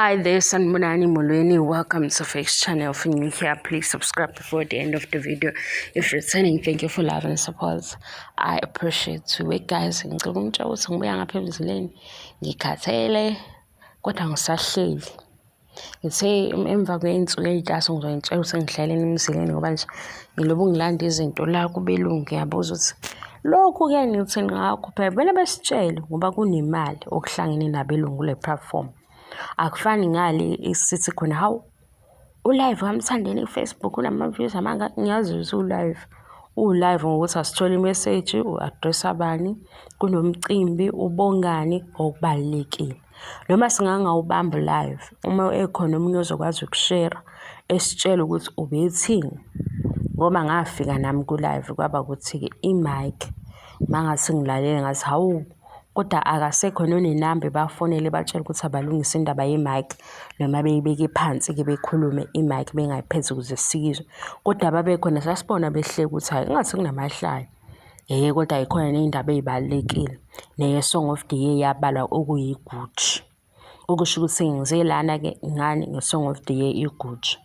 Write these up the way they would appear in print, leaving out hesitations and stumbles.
Hi there, Sanibonani Molweni. Welcome to Face Channel. If you're new here, please subscribe before the end of the video. If returning, thank you for love and support. I appreciate you. Wait guys, ngicela ukungitshela ukuthi ngibuya ngapha emzileni. Ngikhathele kodwa ngisahleli. Ngithe emva kwey'nsuku ey'ntathu ngizonitshela ukuthi ngihlaleni emzileni ngoba nje ngilobu ngilanda izinto la kubelungu. Ngiyabuza ukuthi lokhu-ke ngithini ngakho, phela kumele besitshele ngoba kunemali okuhlangene nabelungu kule platform. Akufani ngale esithi khona, hawu, u-live kaMthandeni ku-Facebook unama-views amangaka. Ngiyazi ukuthi u-live, u-live ngokuthi asithole imeseji, u-address-a bani, kunomcimbi, ubongani, okubalulekile. Noma singangawubamba u-live, uma ekhona omunye ozokwazi ukushera esitshele ukuthi ubethini. Ngoba ngafika nami ku-live kwaba ukuthi-ke i-mic mangathi ngilalele ngathi, hawu, kodwa akasekho nonenamba ebafonele ebatshela ukuthi abalungise indaba ye-mic noma beyibeke phansi-ke bekhulume i-mic bengayiphethe ukuze sizwe. Kodwa babekhona, sasibona behleka ukuthi hhayi, engathi kunamahlaya. Hhe, kodwa yikhona ney'ndaba ey'balulekile. Neye-Song of the Year yabalwa okuyi-Gucci. Okusho ukuthi ngize lana-ke ngani nge-Song of the Year i-Gucci.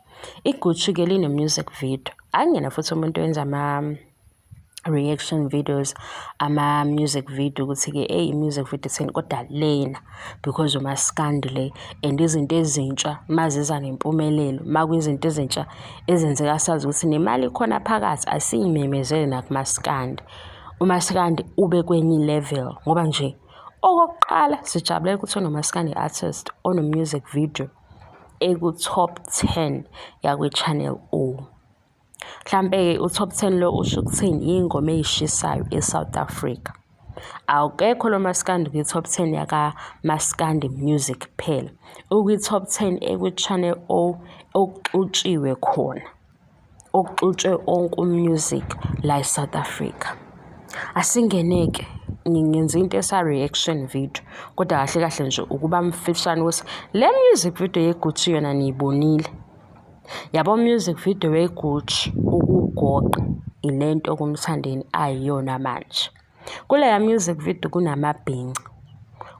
I-Gucci-ke line-music video. Angiyena futhi umuntu owenza ama-reaction videos, ama-music video ukuthi-ke eyi, i-music video etheni, kodwa lena because umaskandi le and izinto ezintsha maziza nempumelelo, makuyizinto ezintsha ezenzeka sazi ukuthi nemali ikhona phakathi, asiyimemezele nakumaskandi. Umaskandi ube kwenye i-level ngoba nje okokuqala sijabulela ukuthi unomaskandi artist ono-music video eku-top 10 yakwi-Channel O. Mhlampe-ke u-top 10 lo usho ukuthini? Iy'ngoma ey'shisayo e-South Africa. Awukekho lo maskandi kwi-top 10 yakamaskandi music kuphela. Ukwi-top 10 ekwi-Channel O okuxutshiwe khona. Okuxutshwe onke u-music la e-South Africa. Asingene-ke, ngenza into esa-reaction video kodwa kahle kahle nje ukuba mfishane ukuthi le music video ye-Gucci yona niyibonile. Yabo, music video we-Gucci ukugoqa ilento kuMthandeni ayiyona manje. Kuleya music video kunamabhinca.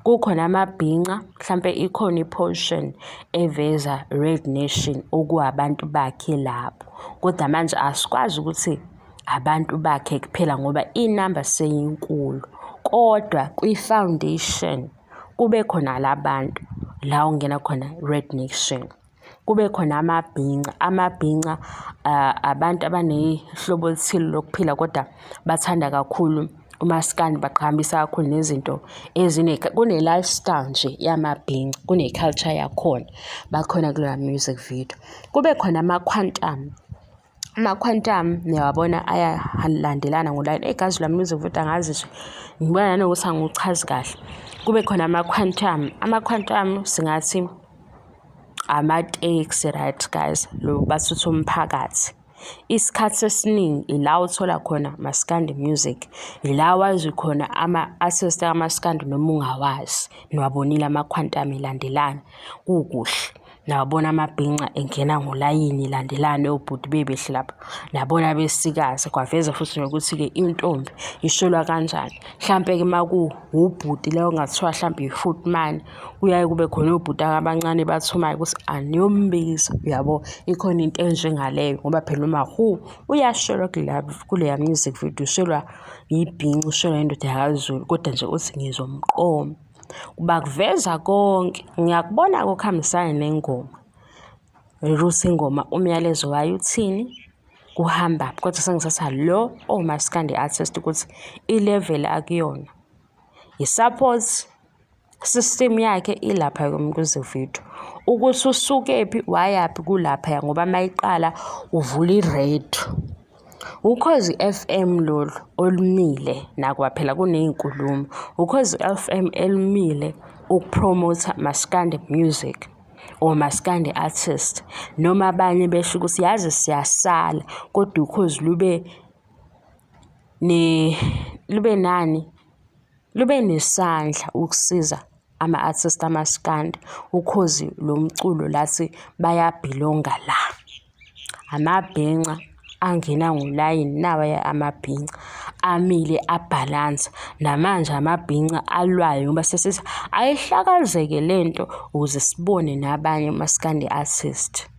Kukhona amabhinca, mhlampe ikhona i-portion eveza Red Nation okuwabantu bakhe labo. Kodwa manje asikwazi ukuthi abantu bakhe kuphela ngoba inamba seyinkulu. Kodwa kwi-foundation kube khona labantu la ongena khona Red Nation. Kube khona amabhinca, amabhinca abantu abanehlobo oluthile lokuphila kodwa bathanda kakhulu umaskandi, baqhakambisa kakhulu nezinto kune-lifestyle nje yamabhinca, kune-culture yakhona, bakhona kuleya music video. Kube khona ama-Quantum. Ama-Quantum niyawabona ayalandelana ngolayini. Eyi guys, la music video angazi nje, ngibona nanokuthi angiwuchazi kahle. Kube khona ama-Quantum. Ama-Quantum singathi amatekisi, right guys, lo bathutha umphakathi. Isikhathi esiningi ila uthola khona maskandi music, ila wazi khona ama-artist kamaskandi noma ungawazi. Niwabonile ama-Quantum elandelana, kukuhle. Nawabona amabhinca engena ngolayini elandelana, obhuti bebehle lapha. Nabona abesikazi, kwaveza futhi nokuthi-ke intombi ishelwa kanjani. Hlampe-ke uma kuwubhuti la okungathiwa hlampe i-footman, kuyaye kube khona obhuti abancane bathumayo ukuthi aniyombiza, uyabo. Ikhona into enjengaleyo ngoba phela uMahu uyashelwa kuleya music video, ushelwa ibhinca, ushelwa indoda yakaZulu kodwa nje uthi ngizomqoma. Bakuveza konke, ngiyakubona kuhambisana nengoma. Ukuthi ingoma umyalezo wayo uthini, kuhambaphi, kodwa sengithatha lo owumaskandi artist ukuthi i-level akuyona, i-support system yakhe ilapha ku-music video. Ukuthi usukephi wayaphi kulaphaya ngoba mayiqala uvula i-radio. Ukhozi F_M lolu olumile nakuba phela kuney'nkulumo. Ukhozi F_M elumile ukuphromotha maskandi music or maskandi artist, noma abanye besho ukuthi yazi siyasala kodwa ukhozi lube lube nani, lube nesandla ukusiza ama-artist amaskandi. Ukhozi lo mculo lathi bayabhilonga la. Amabhinca Angena ngolayini nawaya amabhinca amile abhalansa. Namanje amabhinca alwayo ngoba sesithi ayihlakazeke lento ukuze sibone nabanye omaskandi artist.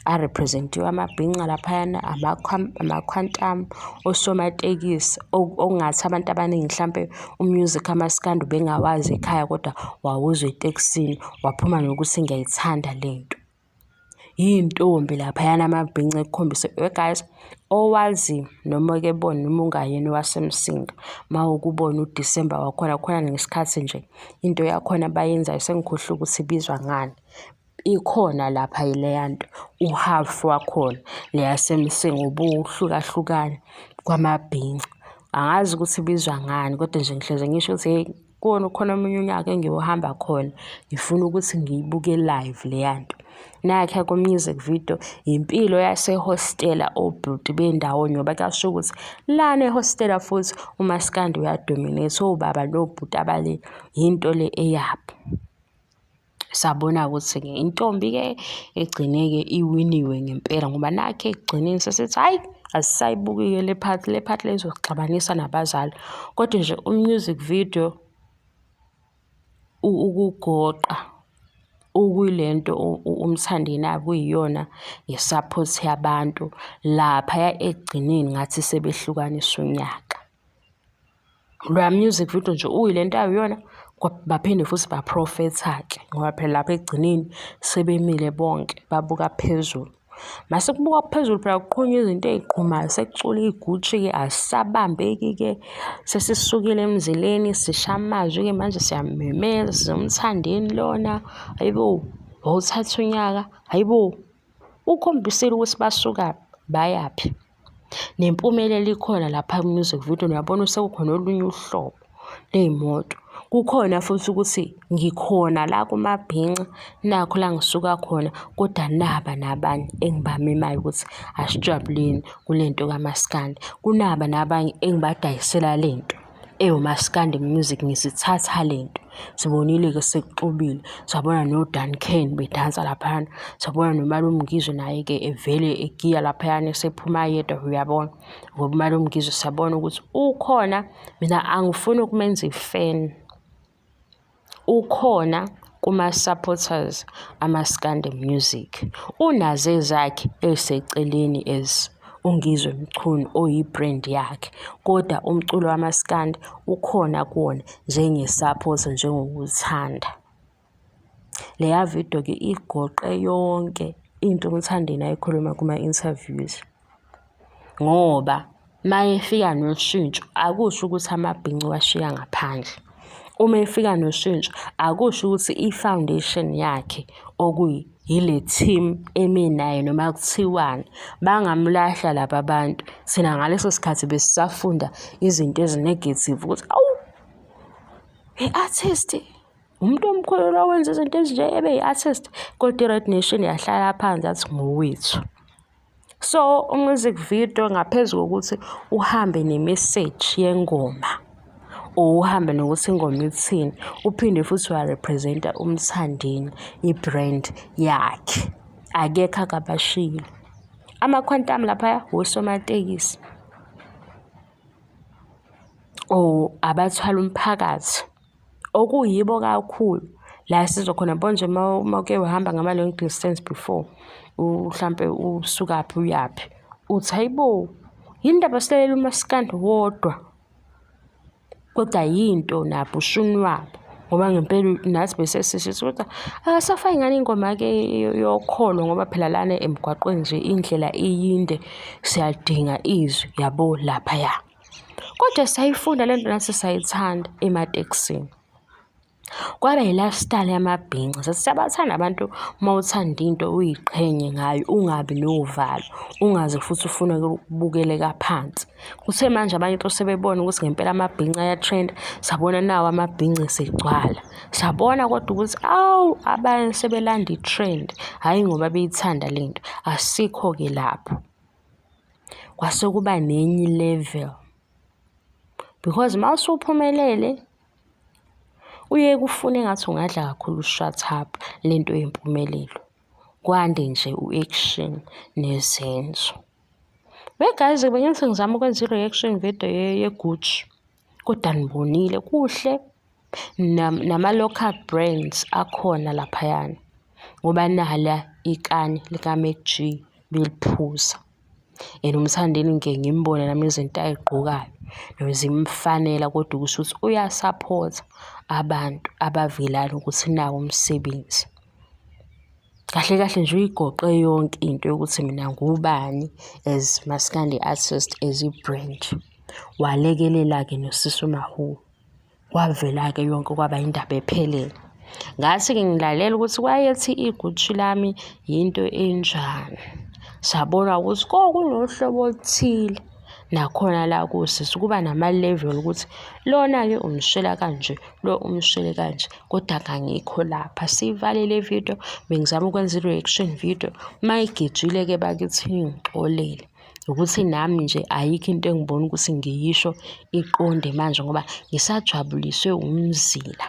A-represent-iwe amabhinca laphayana, ama-quantum, osomatekisi okungathi abantu abaningi mhlampe u-music kamaskandi ubengawazi ekhaya kodwa wawuzwa etekisini waphuma nokuthi ngiyayithanda lento. Iy'ntombi laphayana amabhinca ekukhombisa we guys, owazi noma oke ebone noma ungayena owaseMsinga, uma ukubona uDisemba wakhona khona ngesikhathi nje into yakhona abayenzayo sengikhohlwe ukuthi ibizwa ngani. Ikhona lapha leya nto, uhhafu wakhona le yaseMsinga ubuwuhlukahlukana kwamabhinca. Angazi ukuthi ibizwa ngani kodwa nje ngihleze ngisho ukuthi hheyi kuwona khona omunye unyaka engiyohamba khona ngifuna ukuthi ngiyibuke live leya nto. Nakha ku-music video impilo yasehostela obhuti bendawonye ngoba kuyasho ukuthi lana ehostela futhi umaskandi uyadominate obaba nobhuti abale yinto le eyabo. Sabona ukuthi-ke intombi-ke egcine-ke iwiniwe ngempela ngoba nakhu ekugcineni sesithi hhayi asisayibuki-ke le part, le part le izosixabanisa nabazali. Kodwa nje u-music video ukugoqa ukuyilento uMthandeni akuyiyona nge-support yabantu laphaya ekugcineni ngathi sebehlukanisa unyaka. Loya music video nje uyilento awuyona baphinde futhi baprofetha-ke ngoba phela lapha ekugcineni sebemile bonke babuka phezulu. Mase kubukwa phezulu phela kuqhunywa izinto ey'qhumayo sekucula iy'gutshi-ke asisabambeki-ke sesisukile emzileni sisha amazwi-ke manje siyamemeza sizomthandeni lona hhayi bo wawuthatha unyaka hhayi bo. Ukhombisile ukuthi basukaphi bayaphi. Nempumelelo ikhona lapha ku-music video uyabona sekukhona olunye uhlobo ley'moto. Kukhona futhi ukuthi ngikhona la kumabhinca nakhu la ngisuka khona kodwa naba nabanye engibamemayo ukuthi asijabuleni kule nto kamaskandi. Kunaba nabanye engibadayisela le nto ewumaskandi music ngisithatha le nto. Sibonile-ke sekuxubile, sabona noDuncan bedansa laphayana, sabona noMalume Ngizwe naye-ke evele egiya laphayana esephuma yedwa uyabona. Ngoba uMalume Ngizwe siyabona ukuthi ukhona, mina angifuni ukumenza i-fan. Ukhona kuma-supporters amaskandi music. Unazo ezakhe ey'seceleni as uNgizwe Mchunu oyi-brand yakhe, kodwa umculo wamaskandi ukhona kuwona njenge-support njengokuthanda. Leya video-ke igoqe yonke into uMthandeni ayikhuluma kuma-interviews. Ngoba mayefika noshintsho akusho ukuthi amabhinca uwashiya ngaphandle. Uma efika noshintsho akusho ukuthi i-foundation yakhe okuyile team emi naye noma kuthiwani bangamlahla laba bantu. Thina ngaleso sikhathi besisafunda izinto ezi-negative ukuthi awu i-artist umuntu omkhulu lo wenza izinto ezinje ebe yi-artist kodwa i-Red Nation yahlala phansi yathi ngowethu. So umusic video ngaphezu kokuthi uhambe ne-message yengoma or uhambe nokuthi ingoma ithini, uphinde futhi uya-represent-a uMthandeni, i-brand yakhe. Akekho akabashiyile. Ama-Quantum laphaya osomatekisi or abathwala umphakathi. Okuyibo kakhulu la esizwa khona yabo nje uma uke wahamba ngama-long distance before mhlampe usukaphi uyaphi uthi hayi bo yini ndaba silalela umaskandi wodwa kodwa yinto nabo ushuni wabo ngoba ngempela nathi bese sisho ukuthi akasafaki ngani ingoma-ke yokholo ngoba phela lana emgwaqweni nje indlela iyinde siyadinga izwi yabo laphaya. Kodwa sayifunda le nto nathi sayithanda ematekisini. Kwaba yi-lifestyle yamabhinca. Sathi siyabathanda abantu uma uthanda into uyiqhenye ngayo ungabi novalo, ungaze futhi ufune ukubukeleka phansi. Kuthe manje abanye into sebebona ukuthi ngempela amabhinca aya-trend-a, sabona nawo amabhinca esegcwala. Sabona kodwa ukuthi awu abanye sebelanda i-trend, hhayi ngoba beyithanda le nto. Asikho-ke lapho. Kwase kuba nenye i-level because uma usuphumelele uye kufune engathi ungadla kakhulu u-shut up le nto yempumelelo. Kwande nje u-action nezenzo. We guys, bengithi ngizama ukwenza i-reaction video ye-Gucci, kodwa nibonile kuhle nama-local brands akhona laphayana ngoba nala ikani lika-Mac G beliphuza. And uMthandeni ngike ngimbone nami izinto ay'gqokayo zimfanela kodwa ukusho ukuthi uyasaphotha abantu abavelana ukuthi nawu umsebenzi. Kahle kahle nje uyigoqe yonke into yokuthi mina ngubani as maskandi artist as i-brand. Walekelela-ke nosisi uMawhoo. Kwavela-ke yonke kwaba indaba ephelele. Ngathi-ke ngilalela ukuthi wayethi igushi lami yinto enjani. Sabona ukuthi kwakunohlobo oluthile nakhona la kusisi kuba nama-level ukuthi lona-ke umshela kanje, lo umshele kanje kodwa kangikho lapha. Siyivale le video, bengizama ukwenza i-reaction video. Uma igejile-ke bakithi ningixolele. Ukuthi nami nje ayikho into engibona ukuthi ngiyisho iqonde manje ngoba ngisajabuliswe umzila.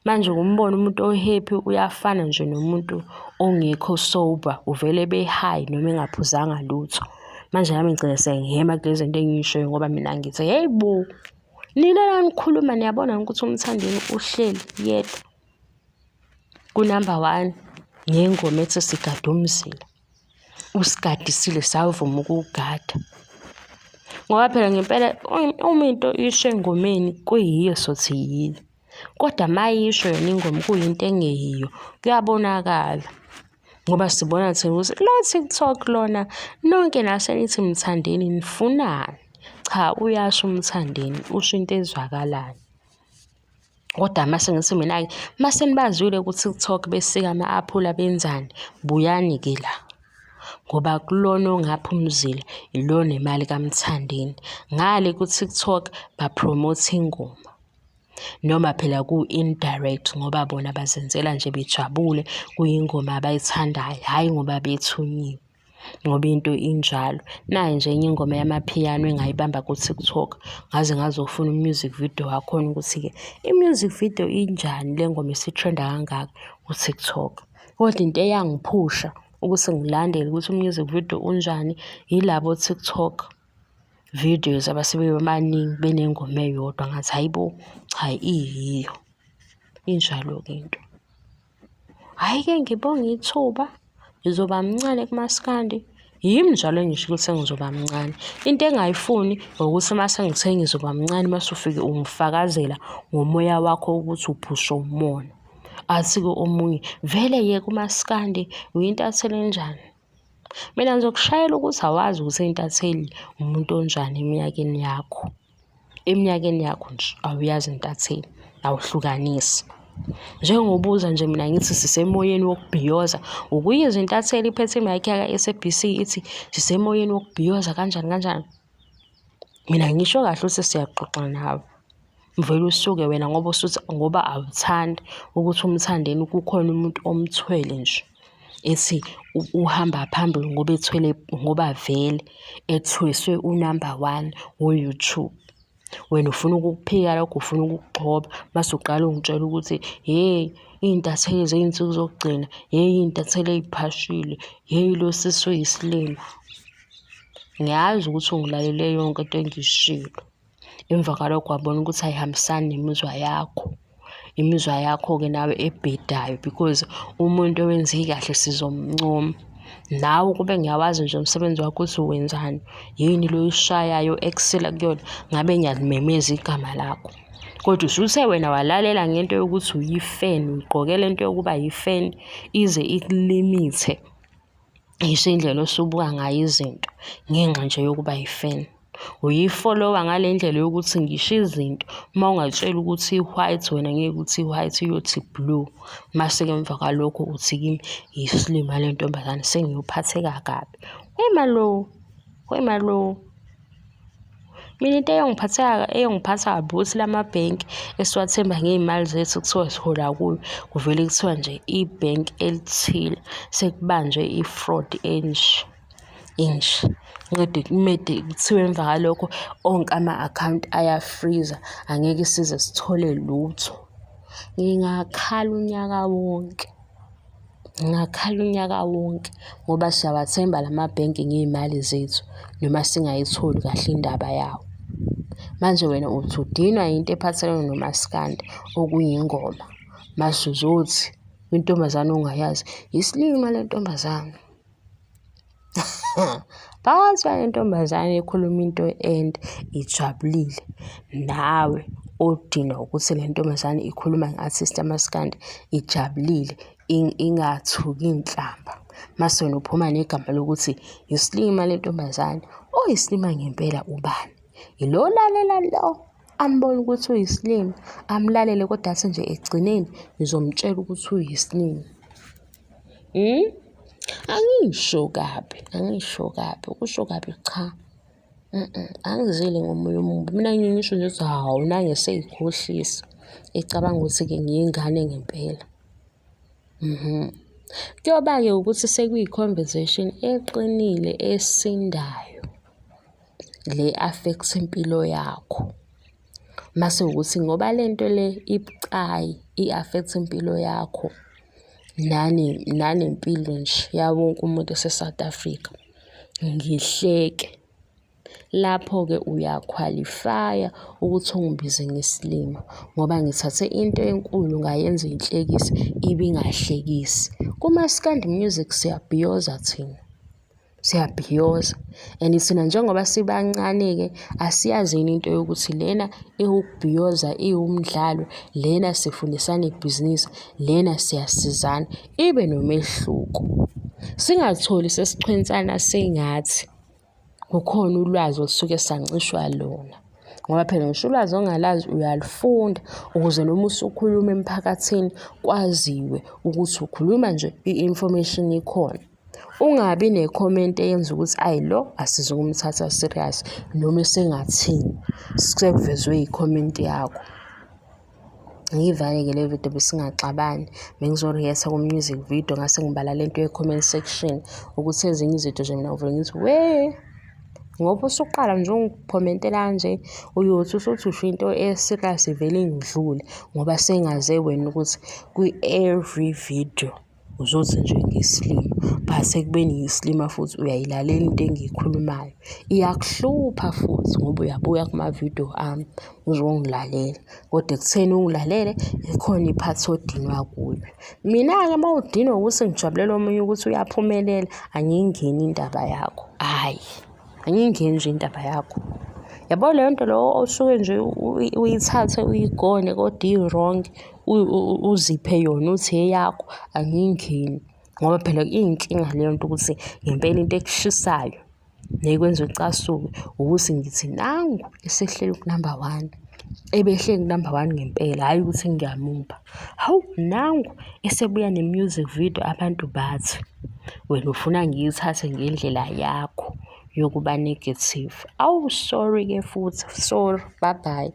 Manje ukumbona umuntu o-happy uyafana nje nomuntu ongekho sober, uvele ebe high noma engaphuzanga lutho. Manje nami ngigcina sengihhema kule zinto engiy'shoyo ngoba mina ngithi hheyi bo, nina la nikhuluma niyabona ukuthi uMthandeni uhleli yedwa ku-number one ngengoma ethi sigade umzila. Usigadisile savuma ukuwugada. Ngoba phela ngempela uma into isho engomeni kuyiyo sothi yiyo. Kodwa uma iyisho yona ingoma kuyinto engeyiyo kuyabonakala. Ngoba sibona thina ukuthi lo TikTok lona nonke nase nithi Mthandeni nifunani? Cha uyasho uMthandeni usho into ezwakalayo. Kodwa mase ngithi mina-ke mase nibazwile ku-TikTok besika ama-aphula benzani, buyani-ke la. Ngoba kulona ongapha umzila ilona imali kaMthandeni. Ngale ku-TikTok baphromotha ingoma. Noma phela ku-indirect ngoba bona bazenzela nje bejabule kuyingoma abayithandayo, hhayi ngoba bethunyiwe. Ngoba into injalo. Nayi nje enye ingoma yamaphiyano engayibamba ku-TikTok ngaze ngazofuna u-music video wakhona ukuthi-ke i-music video injani le ngoma isi-trend-a kangaka ku-TikTok. Kodwa into eyangiphusha ukuthi ngilandele ukuthi u-music video unjani yilabo TikTok videos abase bebaningi benengoma eyodwa ngathi hhayi bo, cha iyiyo. Injalo-ke into. Hhayi-ke ngibonge ithuba, ngizoba mncane kumaskandi. Yimi njalo engisho ukuthi sengizoba mncane. Into engingayifuni ukuthi uma sengithe ngizoba mncane mase ufike ungifakazela ngomoya wakho ukuthi uphusha umona. Athi-ke omunye, vele yeka umaskandi, uyintatheli enjani? Mina ngizokushayela ukuthi awazi ukuthi intatheli umuntu onjani eminyakeni yakho. Eminyakeni yakho nje awuyazi intatheli, awuhlukanisi. Njengobuza nje mina ngithi sisemoyeni wokubhiyoza, ukuyizwa intatheli iphethe imayikhi yaka-S_A_B_C ithi sisemoyeni wokubhiyoza kanjani kanjani. Mina ngisho kahle ukuthi siyaxoxa nawe. Vele usuke wena ngoba usuthi ngoba awuthandi ukuthi uMthandeni kukhona umuntu omthwele nje ethi uhamba phambili ngoba ethwele ngoba vele ethweswe unamba one wo-YouTube. Wena ufuna ukukuphika lokho, ufuna ukukugxoba mase uqala ungitshela ukuthi hheyi iy'ntatheli zey'nsuku zokugcina, hheyi iy'ntatheli ey'phashile, hheyi lo sisi uyisilima. Ngiyazi ukuthi ungilalele yonke into engiyishilo. Emva kwalokho wabona ukuthi ayihambisani nemizwa yakho. Imizwa yakho-ke nawe ebhedayo because umuntu owenze kahle sizomncoma. Nawe ukube ngiyawazi nje umsebenzi wakho ukuthi wenzani, yini le oyishayayo ekusela kuyona, ngabe ngiyalimemeza igama lakho. Kodwa usuthe wena walalela ngento yokuthi uyi-fan, uyigqoke le nto yokuba yi-fan ize ikulimithe. Ngisho indlela osubuka ngayo izinto ngenxa nje yokuba yi-fan. Uyi-follow-a ngale ndlela yokuthi ngisho izinto uma ungatshela ukuthi i-white wena ngeke uthi i-white iyothi blue. Mase-ke emva kwalokho uthi kimi iyisilima le ntombazane sengiyophatheka kabi. Wema lo, wema lo. Mina into eyongiphatheka eyongiphatha kabi ukuthi la mabhenki esiwathemba ngey'mali zethu kuthiwa sihola kuyo, kuvele kuthiwa nje ibhenki elithile sekubanjwe i-fraud enje, inje. Nqede kumede kuthiwe emva kwalokho onke ama-akhawunti ayafriza, angeke size sithole lutho. Ngingakhala unyaka wonke. Ngingakhala unyaka wonke ngoba siyawathemba la mabhenki ngey'mali zethu noma singayitholi kahle indaba yawo. Manje wena uthi udinwa yinto ephathelene nomaskandi okuyingoma, mase uzothi kwintombazane ongayazi, isilima le ntombazane. Phakathi kwale ntombazane ekhuluma into ende ijabulile, nawe odinwa ukuthi le ntombazane ikhuluma nge-artist yamaskandi ijabulile ingathuki inhlamba. Mase wena uphuma negama lokuthi isilima le ntombazane, oyisilima ngempela ubani? Yilo olalela lo ambone ukuthi uyisilima, amlalele kodwa athi nje ekugcineni ngizomtshela ukuthi uyisilima. Angisho kabi, angisho kabi, ukusho kabi cha. Angizile ngomoya omubi. Mina ngiye ngisho nje ukuthi hawu nange eseyikhohlisa, ecabanga ukuthi-ke ngiyingane ngempela. Kuyoba-ke ukuthi sekuyi-conversation eqinile esindayo le affect impilo yakho. Mase ukuthi ngoba le nto le ibucayi i-affect impilo yakho nanempilo nje yawo wonke umuntu ose-South Africa, ngihleke. Lapho-ke uyakhwalifaya ukuthi ungibize ngesilima ngoba ngithathe into enkulu ngayenza inhlekisa ibingahlekisi. Kumaskandi music siyabhiyoza thina. Siyabhiyoza and thina njengoba sibancane-ke asiyazi yini into yokuthi lena iwukubhiyoza iwumdlalo, lena sifundisana ibhizinisi, lena siyasizana, ibe nomehluko. Singatholi sesichwensana sengathi kukhona ulwazi olusuke sancishwa lona. Ngoba phela ngisho ulwazi ongalazi uyalufunda ukuze noma usukhuluma emphakathini kwaziwe ukuthi ukhuluma nje i-information ikhona. Ungabi ne-comment eyenza ukuthi ayi lo asizukumthatha serious noma esengathini sekuvezwe i-comment yakho. Ngiyivale-ke le video besingaxabani bengizo-react-a ku-music video ngase ngibala le nto ye-comment section ukuthi ezinye izinto nje mina ngivele ngithi we ngoba usuqala nje ungikhomentela kanje uyothi usuthi usho into e-serious ivele ingidlule ngoba sengaze wena ukuthi kwi-every video uzothi nje ngiyisilima but ekubeni ngiyisilima futhi uyayilalela into engiyikhulumayo. Iyakuhlupha futhi ngoba uyabuya kuma-video ami uzongilalela kodwa ekutheni ungilalele ikhona i-part odinwa kuyo. Mina-ke uma udinwa ukuthi ngijabulela omunye ukuthi uyaphumelela angiyingeni indaba yakho, hhayi angiyingeni nje indaba yakho. Yabo leyo nto lo osuke nje uyithathe uyigone kodwa i-wrong uziphe yona uthi eyakho angiyingeni ngoba phela iyinkinga leyo nto ukuthi ngempela into ekushisayo nekwenza ucasuke ukuthi ngithi nangu esehleli ku-number one ebehleli ku-number one ngempela hhayi ukuthi ngiyamupha. Hawu nangu esebuya ne-music video abantu bathi wena ufuna ngiyithathe ngendlela yakho yokuba negative. Awu sorry-ke futhi, sorry, bye bye.